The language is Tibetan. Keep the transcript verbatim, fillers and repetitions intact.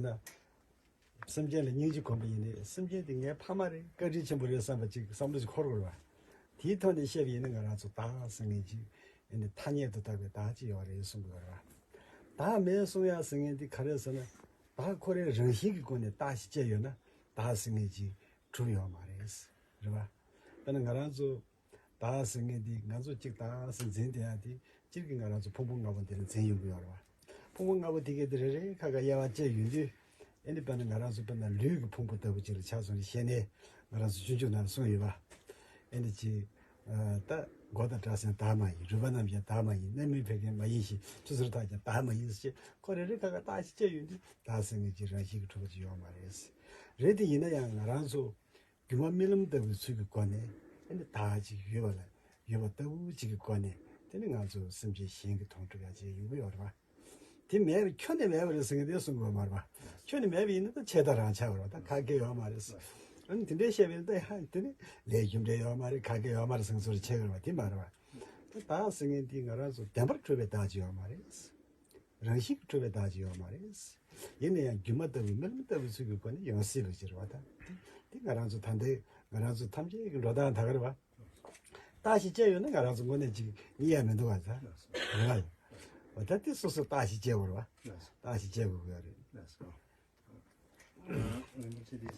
ན། སེམས་ཅན་ལ་སྙིང་རྗེ་སྒོམ་པ་ཡིན་ནའི་སེམས་ཅན་དེ་ངའི་ཕ་མ་རེད། བཀའ་དྲིན་ཆེན་པོ་རེད་བསམ་པ་ཅིག་བསམ་བློ་ཅིག་འཁོར་དགོས་རེད་བ། དེའི་ཐོག་ནས་བཤད་པ་ཡིན་ན་ང་རང་ཚོ་བདག་ཟེར་མཁན་ཅིག་ཨེ་ནི་ཐ་སྙད་དུ་བཏགས་པའི་བདག་ཅིག་ཡོད་རེད་གསུང་གི་ཡོད་རེད་བ། བདག་མེད་གསུང་ཡག་ཟེར་མཁན་དེ་ག་རེ་ཟེར་ན། བདག་ཁོ་རའི་རང་བཞིན་གྱི་སྒོ་ནས་བདག་ཅིག་བཅས་ཡོད་ན་བདག་ཟེར་མཁན་ཅིག་གྲུབ་ཡོད་མ་རེད། རེད་བ། དཔེར་ན་ང་རང་ཚོ་བདག་ཟེར་མཁན་འདི་ང་ཚོ་གཅིག་བདག་ཟེར་འཛིན་བསྡད་ཡ་དེ་སྤྱིར་གྱི་ང་རང་ཚོ་ཕུང་པོ་ལྔ་པོ་འདི་ལ་འཛིན་ཡོང་གི་ཡོད་རེད་བ། ཕུང་པོ་ལྔ་པོ་དེ་གའི་དེ་རེ་རེ་ཁ་ཁ་དབྱེ་བ་བཅད་ཡོང་དུས། ཨེ་ནི་དཔེར་ན་ང་རང་ཚོ་དཔེར་ན་ལུས་ཀྱི་ཕུང་པོ་ལྟ་བུ་ཅིག་ལ་ཆ་བཞག་ནས་བཤད་ནས་ང་རང་ཚོ་སྤྱོད་འཇུག་ནང་གསུངས་ཡོད་པ། ཨེ་ནི་ཅི། ད་མགོ་དང་སྐྲ་སེན་བདག་མ་ཡིན། རུས་པ་རྣམས་ཀྱང་བདག་མ་ཡིན། རྣམ་སྨིན་བད་ཀན་མ་ཡིན་ཞིང་། ཆུ་སེར་དག་ཀྱང་བདག་མ་ཡིན་ཟེར། ཁོ་རེ་རེ་ཁ་ཁ་བདག་ཅིག་བཅས་ཡོང་དུས་བདག་ཟེར་མཁན་ཅིག་རང་བཞིན་གྱིས་གྲུབ་པ་ཅིག་ཡོད་མ་རེད། རེད་དེ་ཡིན་ན་ཡང་ང་རང་ཚོ། སྒྱུ་མ་རྨི་ལམ་ལྟ་བུའི་ཚུལ་གྱི་སྒོ་ནས་ཨེ་ནི་བདག་ཅིག་ཡོད་པ་ལ་ཡོད་པ་ལྟ་བུ་ཅིག་གི་སྒོ་ནས་དེ་ནི་ང་ཚོ་སེམས་ཅན་གཞན་གྱི་མཐོང་གྲུབ་ཡ་ཅིག་ཡོང་གི་ཡོད་རེད་པ། དེ་མེད་པ་ཁྱོན་ནས་མེད་པ་རེད་ཟེར་མཁན་དེ་གསུང་གི་ཡོད་མ་རེད་པ། ཁྱོན་ནས་མེད་པ་ཡིན་ན་ད་ཆད་ལྟ་རང་ཆགས་པ་རེད་པ། ད་ག་གེ་ཡོད་མ་རེད་ཟེར། ཨ་ནི་དེ་འདྲའི་བཤད་པ་ཡིན་ན་ད་ཧ་དེ་ནི་ལས་རྒྱུ་འབྲས་ཡོད་མ་རེད། ག་གེ་ཡོད་མ་རེད་ཟེར་མཁན་ཚོ་ལ་ཆད་གི་རེད་པ། དེ་མ་རེད་པ། ད་བདག་ཟེར་མཁན་དེ་ང་རང་ཚོ་བདེན་པར་གྲུབ་པའི་བདག་ཅིག་ཡོད་མ་རེད། རང་བཞིན་གྱིས་གྲུབ་པའི་བདག་ཅིག་ཡོད་མ་རེད། ཡིན་ན་ཡང་སྒྱུ་མ་ལྟ་བུའི་རྨི་ལམ་ལྟ་བུའི་ཚུལ་གྱི་སྒོ་ནས་ཡོང་སྲིད་པ་ཅིག་རེད་པ། ད་དེ་ང་རང་ཚོ་ད་ལྟའི་ང་རང་ཚོ་ཐམས་ཅད་ཀྱི་འགྲོ་སྟངས་ད་ག་རེད་པ། བདག་ཅིག་བཅས་ཡོད་ན་ང་རང་ཚོ་དངོས་གནས་ཅིག་རྙེད་ཡ་མི་འདུག་པ། ད་རེད་པ། འོ་ད་དེ་སོ་སོ་བདག་ཅིག་བཅས་དགོས་རེད་པ། བདག་ཅིག་བཅས་དགོས་ཀྱི་ཡོད་རེད། རིན་པོ་ཆེ་འདི་